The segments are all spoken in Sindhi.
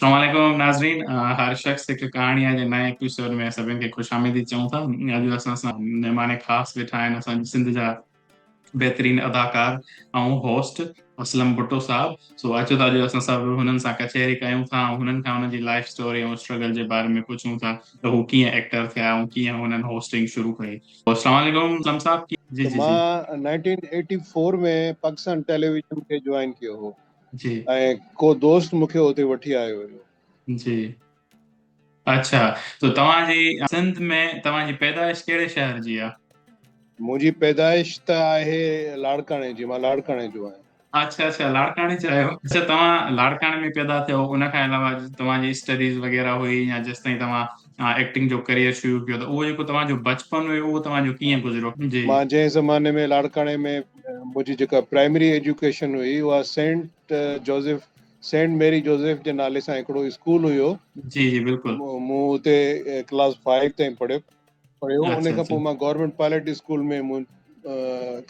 السلام عليڪم ناظرين، هر شخص هڪ ڪهاڻي آهي جي نئين ايپيسوڊ ۾ سڀني کي خوش آمديد چئون ٿا. اڄ اسان سان مهمان خاص ويٺا آهن اسان جي سنڌ جا بهترين اداڪار ۽ هوسٽ اسلم ڀٽو صاحب. سو اچو ته اڄ اسان سڀ هنن سان ڪچهري ڪيون ٿا ۽ هنن کان هنن جي لائف اسٽوري ۽ اسٽرگل جي باري ۾ پڇون ٿا ته هو ڪيئن ايڪٽر ٿيا ۽ ڪيئن هنن هوسٽنگ شروع ڪئي. السلام عليڪم اسلم صاحب. جي ته جي جي مان 1984 ۾ پاڪستان ٽيليويزن کي جوائن ڪيو هو. جي. ۽ ڪو دوست مون کي اتي وٺي آيو هيو. جي اڇا تو توهان جي سنڌ ۾ توهان جي پيدائش ڪهڙي شهر جي آ؟ منهنجي پيدائش ته آهي لاڙڪاڻي جي، مان لاڙڪاڻي جو آهيان. اڇا اڇا لاڙڪاڻي جا آهيو. اڇا توهان لاڙڪاڻي ۾ پيدا ٿيو ان کان علاوه توهان جي اسٽڊيز وغيره هئي يا جيستائين توهان ايڪٽنگ جو ڪريئر شروع ڪيو ته اهو جيڪو توهان جو بچپن هيو اهو توهان جو ڪيئن گذريو؟ جي. مان جنهن زماني ۾ لاڙڪاڻي ۾ منهنجي جيڪا پرائمري ايجوڪيشن هئي اها saint Joseph saint Mary Joseph جي نالي سان هڪڙو اسڪول هيو. جي جي بلڪل. مون اتي ڪلاس فائيو تائين پڙهيو پڙهيو ان اڇا کان اڇا. پوء مان گورنمينٽ پائلٽ اسڪول ۾ مون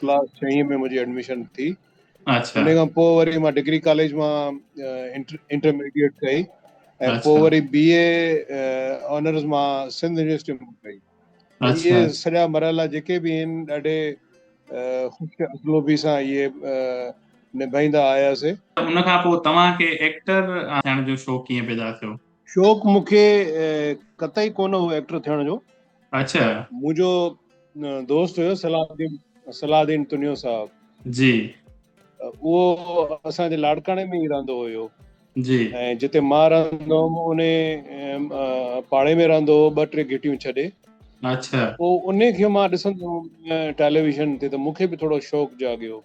ڪلاس ڇهين ۾ منهنجي ايڊميشن ٿي. اڇا. ان کان پوء وري مان ڊگري ڪاليج مان انٽرميڊيٽ ڪئي ۽ پوء اڇا. وري بي اي آنرز مان سنڌ يونيورسٽي مان ڪئي. ته اڇا. اهي سڄا مرحلا جيڪي به آهن ڏاڍي خوش اسلوبي سان اهي نڀائيندا آياسي. ان کان پوء توهان کي ايڪٽر ٿيڻ جو شوق ڪيئن پيدا ٿيو؟ شوق مون کي قطعي ڪونه هو ايڪٽر ٿيڻ جو. اڇا. منهنجو دوست هيو صلاح الدين صلاح الدين تنيو صاحب. جي. اهو اسان جي لاڙڪاڻي ۾ ئي رهندو هيو. جي. ۽ جتي مان رهندو هوم ان پاڙي ۾ رهندو هو ٻه ٽي گهٽيون ڇڏي. اڇا. پوء ان کي مان ڏسندو هوم ٽيليويزن تي ته مون کي به ٿورو شوق جاڳيو.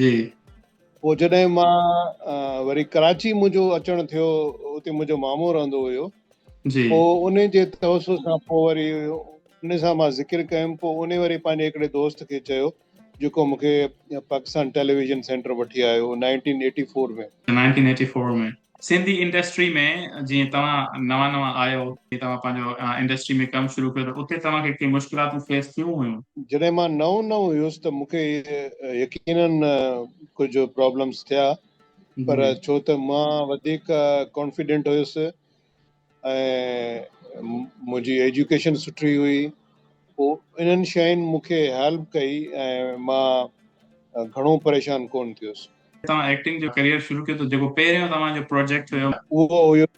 جي. پوء جڏهن مان وري ڪراچي منهنجو اچڻ ٿيو اتي منهنجو مامو رهندو هيو. جي. پوء ان جي توسط سان پوء وري ان سان مان ذڪر ڪيم پوء ان وري پنهنجي هڪڙي دوست کي چيو جيڪو مون کي پاڪستان ٽيليويزن سينٽر وٺي آيو 1984 ۾. 1984 ۾ سنڌي انڊسٽري ۾ جيئن توهان نوان نوان آيو جيئن توهان پنهنجو انڊسٽري ۾ ڪم شروع ڪيو ته اتي توهان کي ڪي مشڪلاتون فيس ٿيون هيون؟ جڏهن مان نئون نئون هيس ته مون کي يقينن ڪجهه پرابلمس ٿيا پر ڇو ته مان وڌيڪ ڪانفيڊنٽ هيس ۽ منهنجي ايجوڪيشن سٺي هئي پوء انهن شين مون کي هيلپ ڪئي ۽ مان گهڻو پريشان ڪونه ٿيس. توهان ايڪٽنگ جو ڪريئر شروع ڪيو ته جيڪو پهريون توهان جو پروجيڪٽ هيو. اهو هيو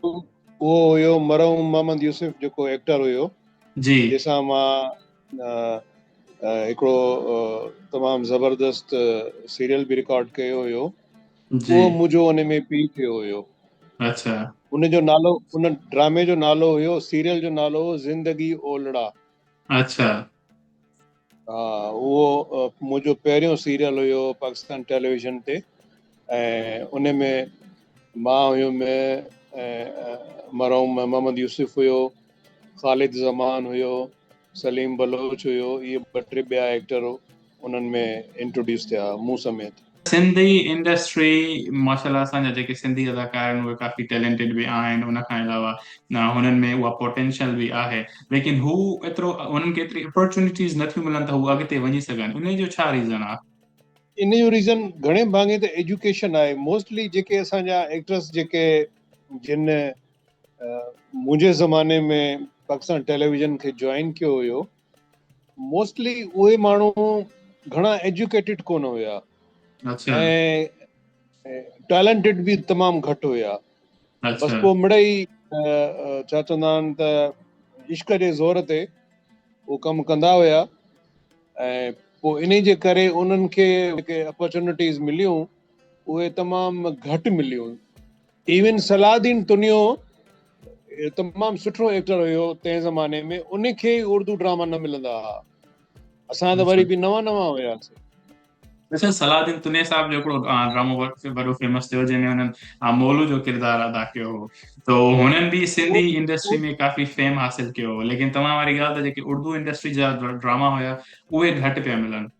اهو هيو مرحوم محمد يوسف جيڪو ايڪٽر هيو جي. جنهن سان مان هڪڙو تمام زبردست سيريل به رڪارڊ ڪيو هيو. جي. اهو منهنجو ان ۾ پيء ٿيو هيو. اڇا. ان جو نالو ان ڊرامي جو نالو هيو سيريل جو نالو هو زندگي اولڙا. اڇا. ها اهو منهنجو پهريون سيريل هيو پاڪستان ٽيليويزن تي ۽ ان ۾ مان هيم ۽ مرحوم محمد يوسف هيو، خالد زمان هيو، سليم بلوچ هيو اهي ٻه ٽي ٻيا ايڪٽر انهن ۾ انٽروڊيوس ٿيا مون سميت. سنڌي انڊسٽري ماشاءالله اسان جا جيڪي سنڌي اداڪار آهن اهي ڪافي ٽيلنٽيڊ به آهن ان کان علاوه هنن ۾ اها پوٽينشل به آهي ليڪن هو ايترو انهن کي ايتري اپرچونيٽيز نٿيون ملن ته هو اڳتي وڃي سگهن انهي جو ڇا ريزن آهي؟ ان جو ريزن گهڻي ڀاڱي ته ايجوڪيشن آهي موسٽلي جيڪي اسان جا ايڪٽرس جيڪي جن منهنجي زماني ۾ پاڪستان ٽيليويزن کي جوائن ڪيو هيو موسٽلي اهي ماڻهو گهڻا ايجوڪيٽيڊ ڪونه هيا ۽ ٽيلنٽيڊ به تمام گهٽ هيا بس پوء مڙئي ڇا چوندا آهن ته عشق جي زور تي اهو ڪم ڪندا هيا ۽ پوء انهي جي ڪري انهن کي جيڪي اپرچونيٽيز مليون اهي تمام گهٽ مليون. ايون صلاح الدين تنيو تمام سٺو ايڪٽر هيو تنهن زماني ۾ ان کي ئي اردو ڊراما نه ملندا ها اسان ته وري به نوان نوان هياسي. اچا صلاح الدين تنيي صاحب جو هڪڙو ڊرامو وڏو فيمس ٿيو جنهن ۾ هنن مولو جو ڪردار ادا ڪيو هو تو هنن به سنڌي انڊسٽري ۾ ڪافي فيم حاصل ڪيو هو ليڪن توهان واري ڳالهه ته جيڪي اردو انڊسٽري جا ڊراما هيا اهي گهٽ پيا ملن.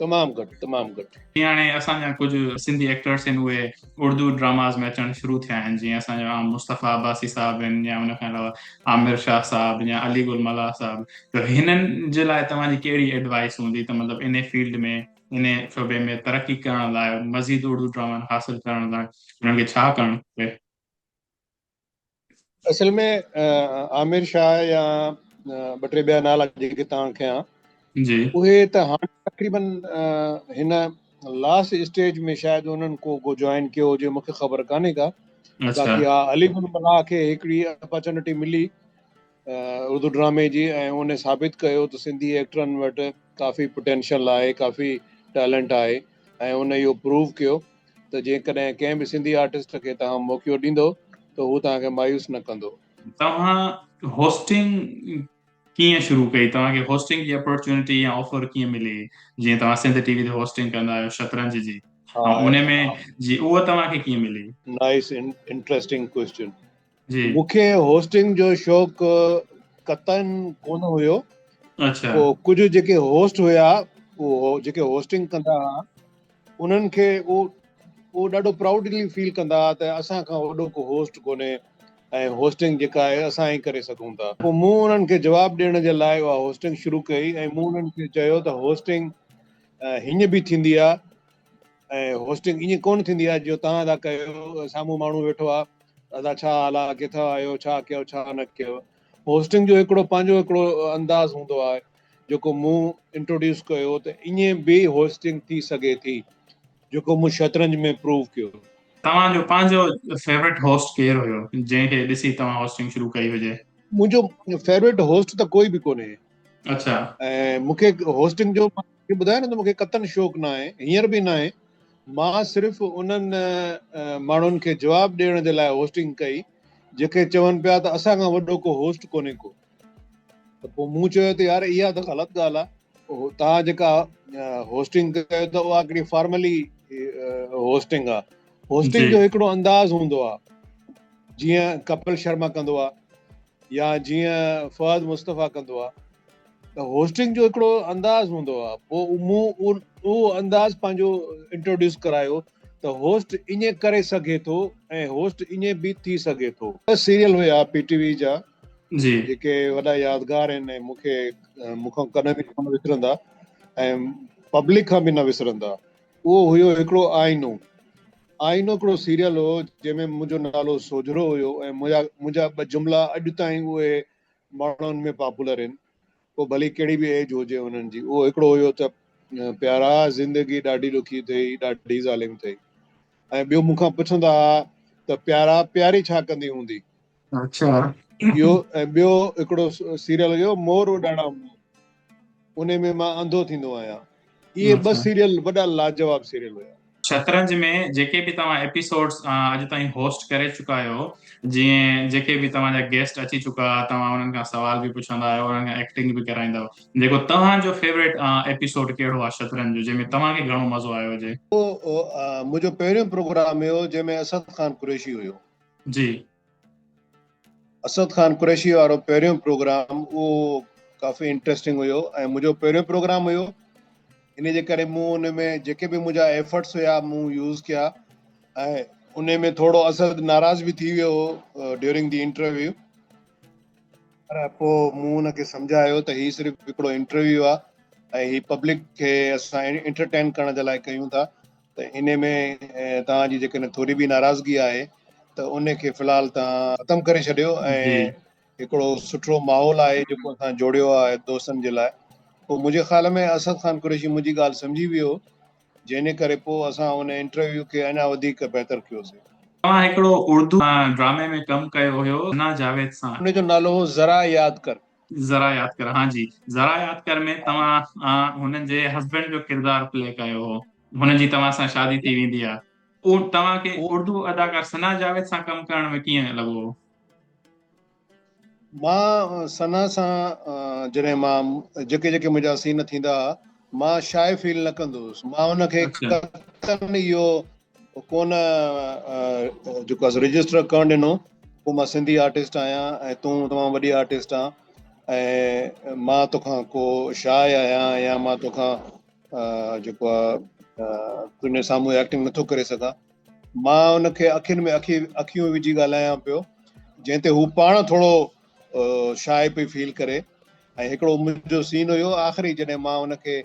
تمام گهٽ تمام گهٽ. جيئن هاڻي اسان جا ڪجهه سنڌي ايڪٽرس آهن اهي اردو ڊراماز ۾ اچڻ شروع ٿيا آهن جيئن اسان جا مصطفيٰ عباسي صاحب آهن يا ان کان علاوه عامر شاهه صاحب يا علي گل ملاح صاحب ته هنن جي لاء توهان جي ڪهڙي ايڊوائس هوندي ته مطلب انهي فيلڊ ۾ انهي شعبي ۾ ترقي ڪرڻ لاء مزيد اردو ڊرامن حاصل ڪرڻ لاء انهن کي ڇا ڪرڻ کپي؟ اصل ۾ عامر شاهه يا ٻه ٽي ٻيا نالا جيڪي توهان کنيا جي اهي ته هاڻي تقريبن هن لاسٽ اسٽيج ۾ شايد انهن ڪو ڪو جوائن ڪيو هجي مونکي خبر ڪانهي ڪا باقي ها علي گل ملاح کي هڪڙي اپرچونٽي ملي اردو ڊرامي جي ۽ ان ثابت ڪيو ته سنڌي ايڪٽرن وٽ ڪافي پوٽينشل آهي ڪافي ٽيلنٽ آهي ۽ ان اهو پروو ڪيو ته جيڪڏهن ڪنهن به سنڌي آرٽسٽ کي توهان موقعو ڏيندو ته هو توهان کي مايوس نه ڪندو. توهان هوسٽنگ ڪيئن شروع ڪئي؟ توهان کي هوسٽنگ جي اپرچونٽي يا آفر ڪيئن ملي؟ جيئن توهان سنڌ ٽي وي تي هوسٽنگ ڪندا آهيو شطرنج جي ۽ ان ۾ جي اهو توهان کي ڪيئن ملي؟ نائس انٽريسٽنگ ڪوئسچن جي مون کي هوسٽنگ جو شوق قطعن ڪونه هيو. اڇا. پوء ڪجهه جيڪي هوسٽ هيا اهو جيڪي هوسٽنگ ڪندا هئا انهن کي اهو اهو ڏاڍو پرائوڊلي فيل ڪندا هئا ته اسان کان وڏو ڪو هوسٽ ڪونهي ۽ هوسٽنگ جيڪا آهي اسان ئي ڪري سگهون ٿا. پوء مون انهن کي جواب ڏيڻ جي لاء اها هوسٽنگ شروع ڪئي ۽ مون انهن کي چيو ته هوسٽنگ هيئن به ٿيندي آهي ۽ هوسٽنگ ائين ڪونه ٿيندي آهي جو توهان ٿا ڪيو سامهون ماڻهو ويٺو آهي ادا ڇا حال آهي ڪٿان آيو ڇا ڪيو ڇا نه ڪيو هوسٽنگ جو هڪڙو پنهنجو هڪڙو انداز هوندو آهي جيڪو مون انٽروڊيوس ڪيو ته ائين به هوسٽنگ ٿي سگهي ٿي جيڪو مون شطرنج ۾ پروو ڪيو. توهان جو پنهنجو فيورٽ هوسٽ ڪير هيو جنهن کي ڏسي توهان هوسٽنگ شروع ڪئي هجي؟ منهنجو فيورٽ هوسٽ ته ڪوئي به ڪونهي. اڇا. ۽ مون کي هوسٽنگ جو مان ٻڌايو نه ته مون کي قطعن شوق ناهي هينئر به ناهي مان صرف انهن ماڻهن کي جواب ڏيڻ جي لاء هوسٽنگ ڪئي جيڪي چون پيا ته اسان کان وڏو ڪو هوسٽ ڪونهي ڪو. ته پوء مون چيو ته يار اها ته غلط ڳالهه آهي توهان جيڪا هوسٽنگ ڪيو ته اها هڪڙي فارملي هوسٽنگ آهي هوسٽنگ جو هڪڙو انداز هوندو آهي جيئن ڪپل شرما ڪندو آهي يا جيئن فهد مصطفيٰ ڪندو آهي ته هوسٽنگ جو هڪڙو انداز هوندو آهي پوء مون اهو انداز پنهنجو انٽروڊيوس ڪرايو ته هوسٽ ائين ڪري سگهي ٿو ۽ هوسٽ ائين به ٿي سگهي ٿو. ٻه سيريل هيا پي ٽي وي جا جي. جيڪي وڏا يادگار آهن ۽ مون کي مون کان ڪڏهن به ڪونه وسرندا ۽ پبلڪ کان به نه وسرندا. اهو هيو هڪڙو آئينو. آئينو هڪڙو سيريل هو جنهن ۾ منهنجو نالو سوجهرو هيو ۽ منهنجا منهنجا ٻه جملا اڄ تائين اهي ماڻهن ۾ پاپولر آهن. پوء ڀلي ڪهڙي به ايج هجي انهن جي. اهو هڪڙو هيو ته پيارا زندگي ڏاڍي ڏکي اٿئي، ڏاڍي ظالم اٿئي. ۽ ٻيو مون کان پڇندا ها ته پيارا پياري ڇا ڪندي هوندي. اڇا. اهو ۽ ٻيو هڪڙو سيريل هيو مور اڏاڻا مور انهي ۾ مان انڌو ٿيندو آهيان. اهي ٻه سيريل وڏا لاجواب سيريل هيا. شطرنج ۾ جيڪي به توهان ايپيسوڊز اڄ تائين هوسٽ ڪري چڪا آهيو جيئن جيڪي به توهان جا گيسٽ اچي چڪا توهان انهن کان سوال به پڇندا آهيو انهن کان ايڪٽنگ به ڪرائيندا آهيو جيڪو توهان جو فيوريٽ ايپيسوڊ ڪهڙو آهي شطرنج جو جنهن ۾ توهان کي گهڻو مزو آيو هجي؟ اهو منهنجو پهريون پروگرام هيو جنهن ۾ اسد خان قريشي هيو. جي. اسد خان قريشي وارو پهريون پروگرام اهو ڪافي انٽريسٽنگ هيو ۽ منهنجو پهريون پروگرام هيو ان جي ڪري مون ان ۾ جيڪي به منهنجا ايفرٽس هيا مون يوز ڪيا ۽ ان ۾ ٿورو اسد ناراض به ٿي ويو هو ڊيورنگ the interview پر پوء مون ان کي سمجهايو ته هي صرف هڪڙو انٽرويو آهي ۽ هي پبلڪ کي اسان انٽرٽين ڪرڻ جي لاء ڪيون ٿا ته انهي ۾ توهان جي جيڪڏهن ٿوري به ناراضگي آهي ته انهي کي في الحال توهان ختم ڪري ڇڏيو ۽ هڪڙو سٺو ماحول آهي جيڪو اسان جوڙيو آهي دوستن جي لاء پوء منهنجي خيال ۾ اسد خان قريشي منهنجي ڳالهه سمجهي ويو جنهن جي ڪري پوء اسان ان انٽرويو کي اڃا وڌيڪ بهتر ڪيوسي. توهان هڪڙو اردو ڊرامي ۾ ڪم ڪيو هيو ثنا جاويد سان. ان جو نالو هو ذرا ياد ڪر. ذرا ياد ڪر ها جي ذرا ياد ڪر ۾ توهان هنن جي هسبينڊ جو ڪردار پلي ڪيو هو هن جي توهان سان شادي ٿي ويندي آ اهو توهان کي اردو اداڪار ثنا جاويد سان ڪم ڪرڻ ۾ ڪيئن لڳو؟ مان ثنا سان جڏهن مان جيڪي جيڪي منهنجا سين ٿيندا ها مان شاء فيل نه ڪندو هوس مان ان کي قطعن اهو ڪونه جيڪو آهي رجسٽر ڪرڻ ڏنو پوء مان سنڌي آرٽسٽ آهيان ۽ تون تمام وڏي آرٽسٽ آن ۽ مان توکان ڪو شاء آهيان يا مان توکان جيڪو آهي تنهنجي سامهون ايڪٽنگ نٿو ڪري سگهان مان ان کي اکين ۾ اکي اکيون وجهي ڳالهايان پيو جنهن تي هو پاڻ ٿورو شاء پئي فيل ڪري ۽ هڪڙو منهنجو سين هيو آخري جڏهن مان ان کي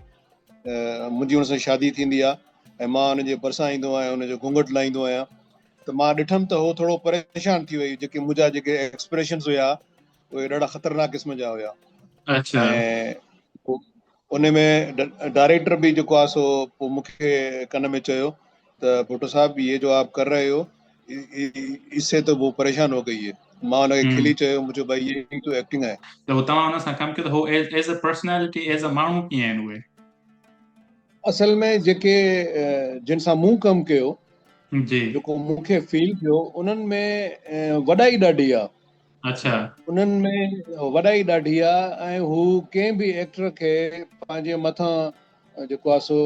منهنجي ان سان شادي ٿيندي آهي ۽ مان ان جي ڀرسان ايندو آهيان ان جو گهونگهٽ لاهيندو آهيان ته مان ڏٺم ته هو ٿورو پريشان ٿي وئي جيڪي منهنجا جيڪي ايڪسپريشنز هيا اهي ڏاڍا خطرناڪ قسم جا هيا. اڇا. ۽ ان ۾ ڊائريڪٽر به جيڪو آهي سو پوء مون کي ڪن ۾ چيو ته ڀٽو صاحب يي جو آپ ڪر رهي هو اس سي تو وو پريشان هو گئي هي. مان ان کي کلي چيو مون چيو ڀائي يي هي تو ايڪٽنگ هي. ته هو توهان ان سان ڪم ڪيو ته هو as a personality as a ماڻهو ڪيئن آهن اهي؟ اصل ۾ جيڪي جن سان مون ڪم ڪيو جي. جيڪو مون کي فيل ٿيو انهن ۾ وڏائي ڏاڍي آ. اڇا. انهن ۾ وڏائي ڏاڍي آ ۽ هو ڪنهن به ايڪٽر کي پنهنجي مٿان جيڪو آ سو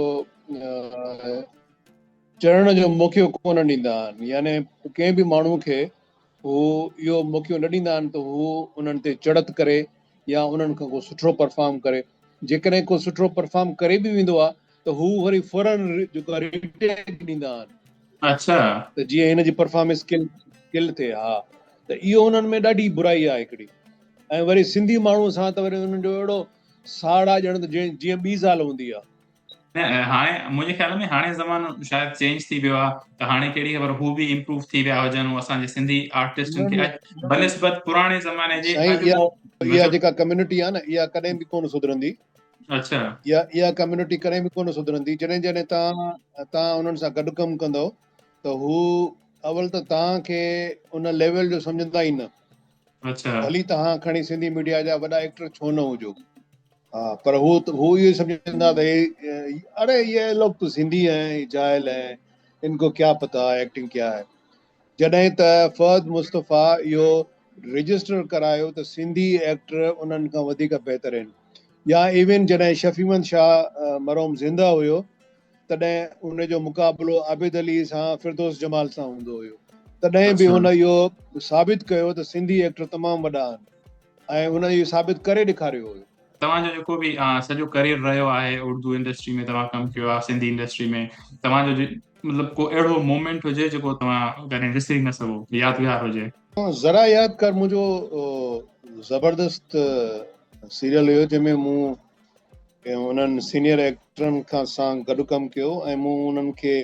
چڙهڻ جو موقعو ڪونه ڏيندا آهن يعني ڪنهن به ماڻهو کي هو اهو موقعو نه ڏيندا آهن ته هو انهن تي چڙهت ڪري يا انهن کان ڪو سٺو پرفارم ڪري. جيڪڏهن ڪو سٺو پرفارم ڪري به ويندو آهي ته هو وري فورن جيڪو آهي ريٽيڪ ڏيندا آهن. اڇا. ته جيئن هن جي پرفارمنس ڪل ڪل ٿئي. ها ته اهو انهن ۾ ڏاڍي برائي آهي هڪڙي. ۽ وري سنڌي ماڻهو سان ته وري انهن جو اهڙو ساڙ آهي ڄڻ ته جيئن ٻي زال هوندي آهي. نه هاڻي منهنجي خيال ۾ هاڻي زمانو شايد چينج ٿي ويو آهي ته هاڻي ڪهڙي خبر هو به امپروو ٿي ويا هجن هو اسان جي سنڌي آرٽسٽن کي اڄ بنسبت پراڻي زماني جي اڄ اها جيڪا ڪميونٽي آهي نه اها ڪڏهن به ڪونه سڌرندي. اڇا. اها اها ڪميونٽي ڪڏهن به ڪونه سڌرندي. جڏهن جڏهن توهان توهان انهن سان گڏ ڪم ڪندؤ ته هو اول ته توهان کي ان ليول جو سمجهندا ئي نه. اڇا. ڀلي توهان کڻي سنڌي ميڊيا جا وڏا ايڪٽر ڇو نه هجو. ها پر هو هو اهو سمجهندا ته اري يي لوگ تو سنڌي هين يي جاهل هين ان ڪو ڪيا پتا ايڪٽنگ ڪيا هي جڏهن ته فهد مصطفيٰ اهو رجسٽر ڪرايو ته سنڌي ايڪٽر انهن کان وڌيڪ بهتر آهن يا ايون جڏهن شفيع محمد شاهه مرحوم زنده هيو تڏهن ان جو مقابلو عابد علي سان فردوس جمال سان هوندو هيو تڏهن به هن اهو ثابت ڪيو ته سنڌي ايڪٽر تمام وڏا آهن ۽ هن اهو ثابت ڪري ڏيکاريو هيو. توهان جو جيڪو به سڄو ڪريئر رهيو آهي اردو انڊسٽري ۾ توهان ڪم ڪيو آهي سنڌي انڊسٽري ۾ توهان جو مطلب ڪو اهڙو مومينٽ هجي جيڪو توهان ڪڏهن وسري نه سگهو يادگار هجي. ذرا ياد ڪر منهنجو زبردست سيريل هيو جنهن ۾ مون انهن سينيئر ايڪٽرن کان سان گڏ ڪم ڪيو ۽ مون انهن کي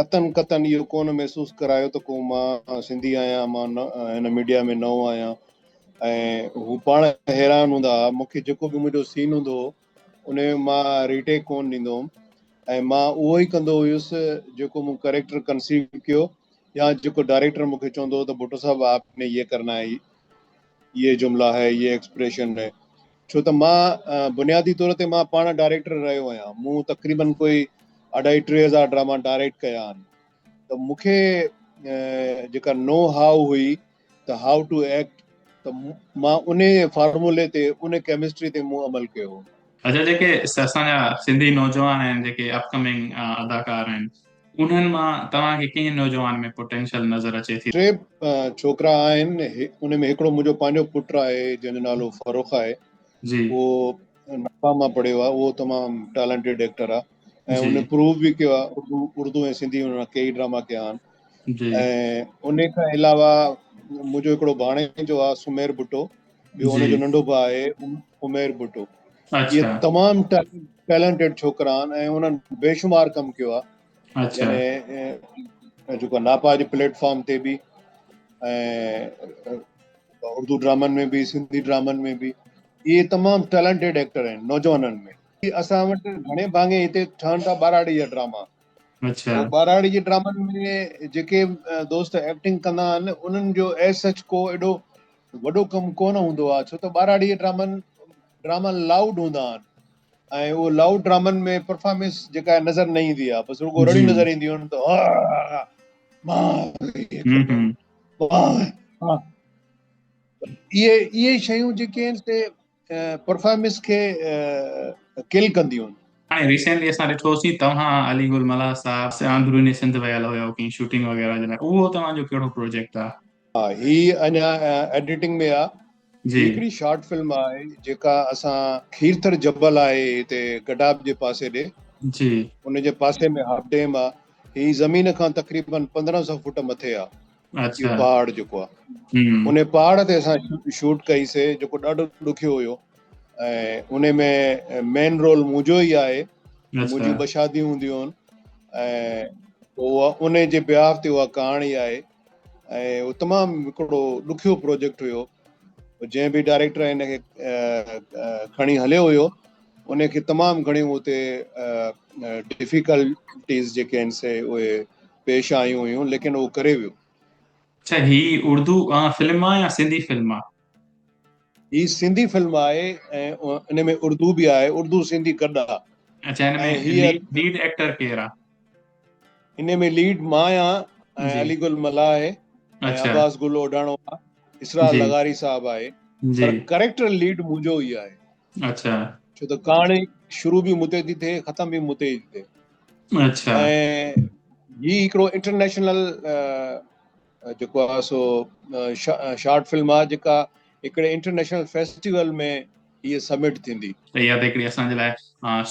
قطعن قطعن اهو ڪونه محسوس ڪرايو ته ڪو مان سنڌي آهيان مان هن ميڊيا ۾ نئون آهيان ۽ هو پاڻ حيران هوندا هئا مون کي جيڪو به منهنجو سين هوندو هو ان ۾ مان ريٽيڪ ڪونه ڏيندو هوم ۽ مان اهو ئي ڪندو هيس جيڪو مون ڪريڪٽر ڪنسيو ڪيو يا جيڪو ڊائريڪٽر مون کي چوندو هو ته ڀٽو صاحب آپ ني يي ڪرنا هي يي جملا هي يي ايڪسپريشن هي ڇو ته مان بنيادي طور تي مان پاڻ ڊائريڪٽر رهيو آهيان مون تقريبن ڪوئي اڍائي 3000 ڊراما ڊائريڪٽ ڪيا آهن ته مون کي جيڪا نو هائو هئي ته how two act ته مان ان فارمولي تي ان ڪيمسٽري تي مون عمل ڪيو هو. اچا جيڪي اسان جا سنڌي نوجوان آهن جيڪي اپ ڪمنگ اداڪار آهن انهن مان توهان کي ڪنهن نوجوان ۾ پوٽينشل نظر اچي ٿي؟ ٽي ڇوڪرا آهن ان ۾ هڪڙو منهنجو پنهنجو پٽ آهي جنهن جو نالو فرخ آهي جي. اهو نپا مان پڙهيو آهي اهو تمام ٽيلنٽيڊ ايڪٽر آهي ۽ ان پروو به ڪيو آهي اردو اردو ۽ سنڌي ان ڪيئي ڊراما ڪيا آهن ۽ ان کان علاوه منهنجو هڪڙو ڀاڻيجو آهي سمير ڀٽو ٻيو ان جو ننڍو ڀاء آهي عمير ڀٽو اهي تمام ٽيلنٽيڊ ڇوڪرا آهن ۽ انهن بيشمار ڪم ڪيو آهي يعني جيڪو ناپا جي پليٽ فارم تي به ۽ اردو ڊرامن ۾ به سنڌي ڊرامن ۾ به اهي تمام ٽيلنٽيڊ ايڪٽر آهن نوجوانن ۾ اسان وٽ گهڻي ڀاڱي هتي ٺهن ٿا ٻاراڙي جا ڊراما اڇا ٻاراڙي جي ڊرامن ۾ جيڪي دوست ايڪٽنگ ڪندا آهن انهن جو ايز سچ ڪو ايڏو وڏو ڪم ڪونه هوندو آهي ڇو ته ٻاراڙي جي ڊرامن ڊراما لائوڊ هوندا آهن ۽ اهو لائوڊ ڊرامن ۾ پرفارمنس جيڪا نظر نه ايندي آهي بس رڳو رڙيون نظر اينديون آهن ته اهي اهي شيون جيڪي آهن سي پرفارمنس کي ڪل ڪنديون آهن. هاڻي ريسينٽلي اسان ڏٺوسين توهان علي گل ملاح صاحب اندروني سنڌ ويل هيو ڪنهن شوٽنگ وغيره جي لاء اهو توهان جو ڪهڙو پروجيڪٽ آهي؟ ها هي اڃا ايڊيٽنگ ۾ آ. جي. هي هڪڙي شارٽ فلم آهي جيڪا اسان کيرٿر جبل آهي هتي گڊاب جي پاسي ڏي. جي. ان جي پاسي ۾ هاف ڊيم آ. هي زمين کان تقريبن 1500 فوٽ مٿي آ. اڇا. اهو پهاڙ جيڪو آ. ان پهاڙ تي اسان شوٽ ڪئي سي جيڪو ڏاڍو ڏکيو هيو ۽ ان ۾ مين رول منهنجو ئي آهي. منهنجون ٻه شاديون هونديون آهن ۽ اها ان جي بيهاف تي اها ڪهاڻي آهي ۽ اهو تمام هڪڙو ڏکيو پروجيڪٽ هيو. جنهن به ڊائريڪٽر هن کي کڻي هليو هيو ان کي تمام گهڻيون اتي ڊفيڪلٽيز جيڪي آهن سي اهي پيش آيون هيون، ليڪن اهو ڪري ويو. اڇا، هي اردو فلم آ يا سنڌي فلم آ؟ هي سنڌي فلم آهي ۽ ان ۾ اردو به آهي، اردو سنڌي گڏ آ. اڇا، هن ۾ ليڊ ايڪٽر ڪير آ؟ ان ۾ ليڊ مان آهيان ۽ علي گل ملاح آهي ۽ عباس گل اوڍاڻو آ، اسرار لغاري صاحب آهي، پر ڪريڪٽر ليڊ منهنجو ئي آهي. اڇا. ڇو ته ڪهاڻي شروع به مون تي ٿي ٿئي، ختم به مون تي ئي ٿي ٿئي. اڇا. ۽ هي هڪڙو انٽرنيشنل جيڪو آهي سو شارٽ فلم آهي، جيڪا هڪڙي انٽرنيشنل فيسٽيول ۾ هيء سبمٽ ٿيندي. ته اها ته هڪڙي اسان جي لاء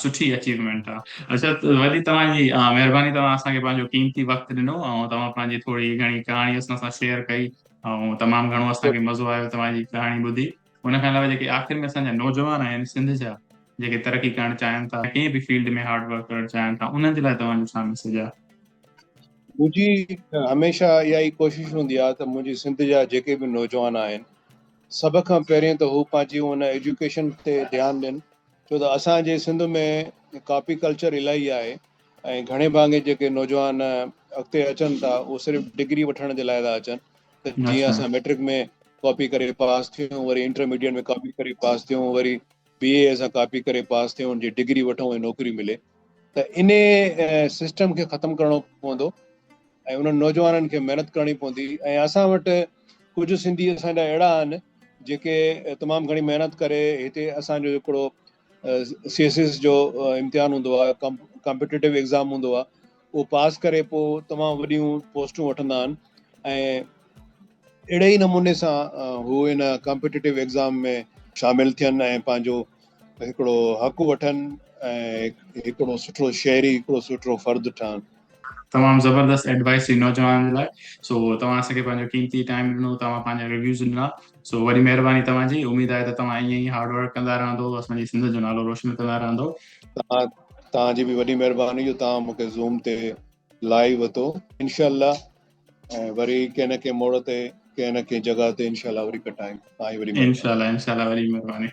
سٺي اچيومينٽ آهي. اڇا، وڏي توهان جي مهرباني، توهان اسان کي پنهنجو قيمتي وقت ڏنو ۽ توهان پنهنجي ٿوري گهڻي ڪهاڻي اسان سان شيئر ڪئي ۽ تمام گهڻو اسان کي مزو آيو توهان جي ڪهاڻي ٻڌي. ان کان علاوه جيڪي آخر ۾ اسان جا نوجوان آهن سنڌ جا، جيڪي ترقي ڪرڻ چاهين ٿا، ڪنهن به فيلڊ ۾ هارڊ ورڪ ڪرڻ چاهين ٿا، انهن جي لاء توهان جو ڇا ميسيج آهي؟ منهنجي هميشه اها ئي ڪوشش هوندي آهي ته منهنجي سنڌ جا جيڪي به نوجوان آهن، سڀ کان پهرين ته هو پنهنجي ان ايجوڪيشن تي ڌيان ڏين، ڇو ته اسان جي سنڌ ۾ ڪاپي ڪلچر الاهي آهي ۽ گهڻي ڀاڱي جيڪي نوجوان اڳتي اچن ٿا اهو صرف ڊگري وٺڻ جي لاء ٿا اچن ته جيئن اسان ميٽرڪ ۾ ڪاپي ڪري پاس ٿيون، وري انٽرميڊيٽ ۾ ڪاپي ڪري پاس ٿيون، وري بي اي اسان ڪاپي ڪري پاس ٿيون، جي ڊگري وٺون ۽ نوڪري ملي. ته انهي سسٽم کي ختم ڪرڻو پوندو ۽ انهن نوجوانن کي محنت ڪرڻي پوندي. ۽ اسان وٽ ڪجهه سنڌي اسان جا اهڙا آهن جيڪي تمام گهڻي محنت ڪري هتي اسان جو هڪڙو سي ايس ايس جو امتحان هوندو آهي، ڪمپيٽيٽو ايگزام هوندو آهي، اهو پاس ڪري پوء تمام وڏيون پوسٽون وٺندا آهن ۽ اهڙي ئي نموني سان هو ان ڪمپيٽيٽو ايگزام ۾ شامل ٿين ۽ پنهنجو هڪڙو حق وٺن ۽ هڪڙو سٺو شهري، هڪڙو سٺو فرد ٺهن. تمام زبردست ايڊوائس هئي نوجوانن جي لاء. سو توهان اسان کي پنهنجو قيمتي ٽائيم ڏنو، توهان پنهنجا ريويوز ڏنا، سو وڏي مهرباني توهان جي. اميد آهي ته توهان ائين ئي هارڊ ورڪ ڪندا رهندو، اسان جي سنڌ جو نالو روشن ڪندا رهندو. توهان جي به وڏي مهرباني جو توهان مون کي زوم تي لائيو ورتو. انشاء الله ۽ وري ڪنهن نه ڪنهن موڙ تي ڪنهن نه ڪنهن جڳهه تي انشاء الله وري ڪٽايون. توهان جي وڏي مهرباني. انشاء الله انشاء الله وڏي مهرباني.